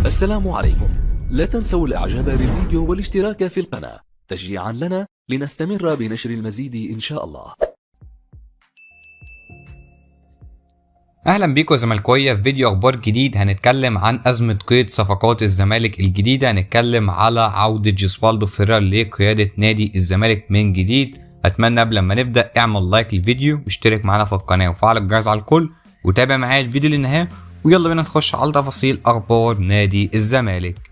السلام عليكم. لا تنسوا الاعجاب بالفيديو والاشتراك في القناة تشجيعا لنا لنستمر بنشر المزيد ان شاء الله. اهلا بيكم يا زملكاويه في فيديو اخبار جديد. هنتكلم عن ازمة قيد صفقات الزمالك الجديدة، هنتكلم على عوده جيسوالدو فيريرا لقيادة نادي الزمالك من جديد. اتمنى قبل ما نبدا اعمل like للفيديو واشترك معانا في القناة وفعل الجرس على الكل وتابع معايا الفيديو للنهاية، ويلا بينا نخش على تفاصيل اخبار نادي الزمالك.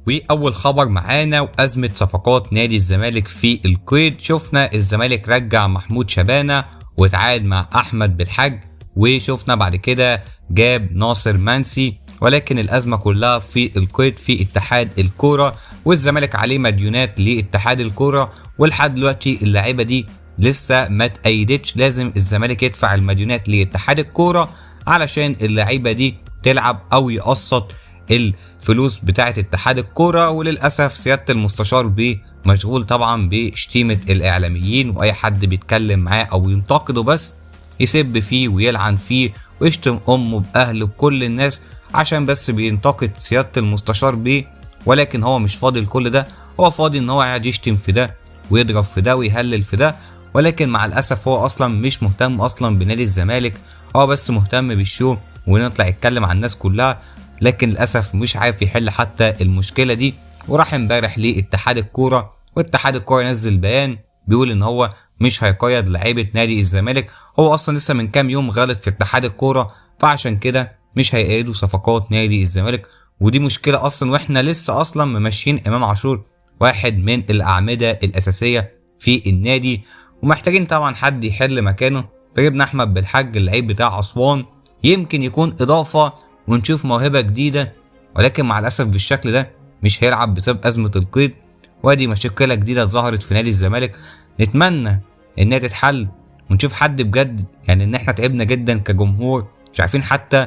واول خبر معانا وازمة صفقات نادي الزمالك في القيد. شفنا الزمالك رجع محمود شبانه وتعاد مع احمد بالحاج، وشفنا بعد كده جاب ناصر منسي، ولكن الازمة كلها في القيد في اتحاد الكورة، والزمالك عليه مديونات لاتحاد الكورة، ولحد دلوقتي اللعيبة دي لسه ما تأيدتش. لازم الزمالك يدفع المديونات لاتحاد الكورة علشان اللعيبة دي تلعب او يقسط الفلوس بتاعه اتحاد الكورة. وللاسف سيادة المستشار بيه مشغول طبعا بشتيمه الاعلاميين، واي حد بيتكلم معاه او ينتقده بس يسب فيه ويلعن فيه ويشتم امه باهله بكل الناس عشان بس بينتقد سيادة المستشار بيه. ولكن هو مش فاضي لكل ده، هو فاضي ان هو قاعد يشتم في ده ويضرب في ده ويهلل في ده، ولكن مع الاسف هو اصلا مش مهتم اصلا بنادي الزمالك، هو بس مهتم بالشو ونطلع يتكلم عن الناس كلها، لكن للاسف مش عارف يحل حتى المشكلة دي. وراح امبارح لاتحاد الكورة، واتحاد الكورة نزل بيان بيقول ان هو مش هيقيد لعيبة نادي الزمالك، هو اصلا لسه من كام يوم غلط في اتحاد الكورة، فعشان كده مش هيقيدوا صفقات نادي الزمالك. ودي مشكلة اصلا، واحنا لسه اصلا ممشيين امام عاشور واحد من الاعمدة الاساسية في النادي، ومحتاجين طبعا حد يحل مكانه. فجبنا احمد بالحاج اللعيب بتاع اسوان، يمكن يكون اضافه ونشوف موهبة جديدة، ولكن مع الاسف بالشكل ده مش هيلعب بسبب ازمة القيد. وادي مشكلة جديدة ظهرت في نادي الزمالك، نتمنى انها تتحل ونشوف حد بجد. ان احنا تعبنا جدا كجمهور، مش عارفين حتى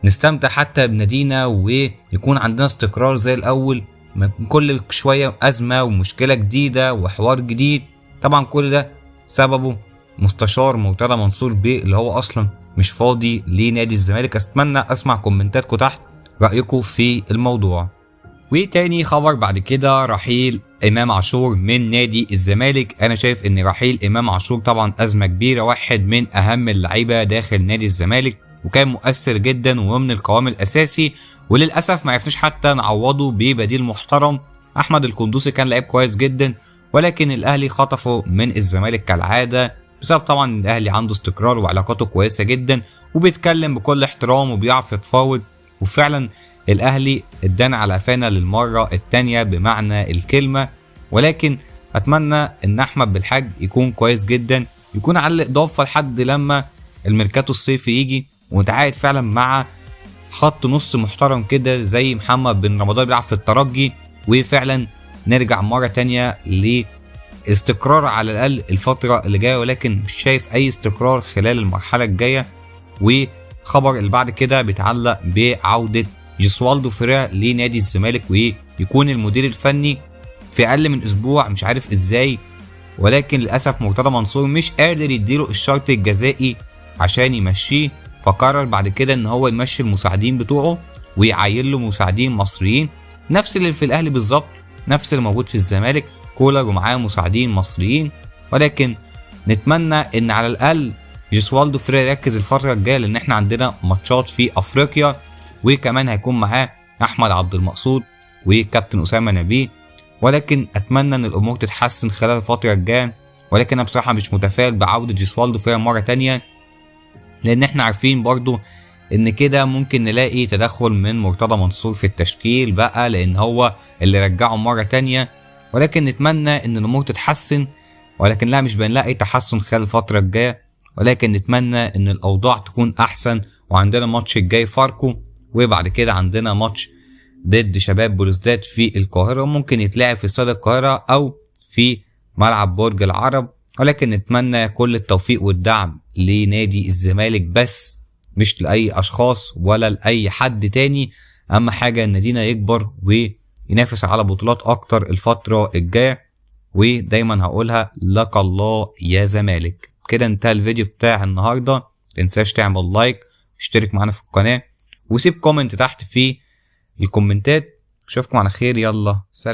نستمتع حتى بنادينا ويكون عندنا استقرار زي الاول، كل شوية ازمة ومشكلة جديدة وحوار جديد. طبعا كل ده سببه مستشار مرتضى منصور بيه اللي هو اصلا مش فاضي لنادي الزمالك. اتمنى اسمع كومنتاتكم تحت رايكم في الموضوع. وتاني خبر بعد كده رحيل امام عاشور من نادي الزمالك. انا شايف ان رحيل امام عاشور طبعا ازمة كبيرة، واحد من اهم اللعيبة داخل نادي الزمالك وكان مؤثر جدا ومن القوام الاساسي، وللاسف ما عرفناش حتى نعوضه ببديل محترم. احمد القندوسي كان لعيب كويس جدا، ولكن الاهلي خطفه من الزمالك كالعادة، بسبب طبعا ان الاهلي عنده استقرار وعلاقاته كويسة جدا وبيتكلم بكل احترام وبيعرف يتفاوض، وفعلا الاهلي ادانا على قفانا للمرة الثانية بمعنى الكلمة. ولكن اتمنى ان احمد بالحاج يكون كويس جدا، يكون على الاضافة لحد لما الميركاتو الصيفي يجي ونتعاقد فعلا مع خط نص محترم كده زي محمد بن رمضان بيلعب في الترجي، وفعلا نرجع مرة تانية لاستقرار على الاقل الفترة اللي جاية، ولكن مش شايف اي استقرار خلال المرحلة الجاية. وخبر اللي بعد كده بيتعلق بعوده جيسوالدو فيريرا لنادي الزمالك ويكون المدير الفني في اقل من اسبوع، مش عارف ازاي، ولكن للاسف مرتضى منصور مش قادر يديله الشرط الجزائي عشان يمشيه، فقرر بعد كده ان هو يمشي المساعدين بتوعه ويعين له مساعدين مصريين، نفس اللي في الاهلي بالظبط، نفس اللي موجود في الزمالك، كولر ومعاه مساعدين مصريين. ولكن نتمنى ان على الاقل جيسوالدو فيريرا يركز الفترة الجاية، لان احنا عندنا ماتشات في افريقيا، وكمان هيكون معاه احمد عبد المقصود وكابتن اسامة نبيه. ولكن اتمنى ان الامور تتحسن خلال الفترة الجاية، ولكن انا بصراحة مش متفائل بعوده جيسوالدو فيريرا مرة تانية، لان احنا عارفين برضو ان كده ممكن نلاقي تدخل من مرتضى منصور في التشكيل بقى، لان هو اللي رجعه مرة تانية. ولكن نتمنى ان الامور تتحسن، ولكن لا، مش بنلاقي تحسن خلال الفترة الجاية، ولكن نتمنى ان الاوضاع تكون احسن. وعندنا الماتش الجاي فاركو، وبعد كده عندنا ماتش ضد شباب بلوزداد في القاهرة، ممكن يتلعب في استاد القاهرة او في ملعب برج العرب. ولكن نتمنى كل التوفيق والدعم لنادي الزمالك بس، مش لأي أشخاص ولا لأي حد تاني. أهم حاجة إن نادينا يكبر وينافس على بطولات أكتر الفترة الجاية، ودايما هقولها لك الله يا زمالك. كده انتهى الفيديو بتاع النهاردة. متنساش تعمل like، اشترك معانا في القناة، وسيب comment تحت في الكومنتات. اشوفكم على خير، يلا سلام.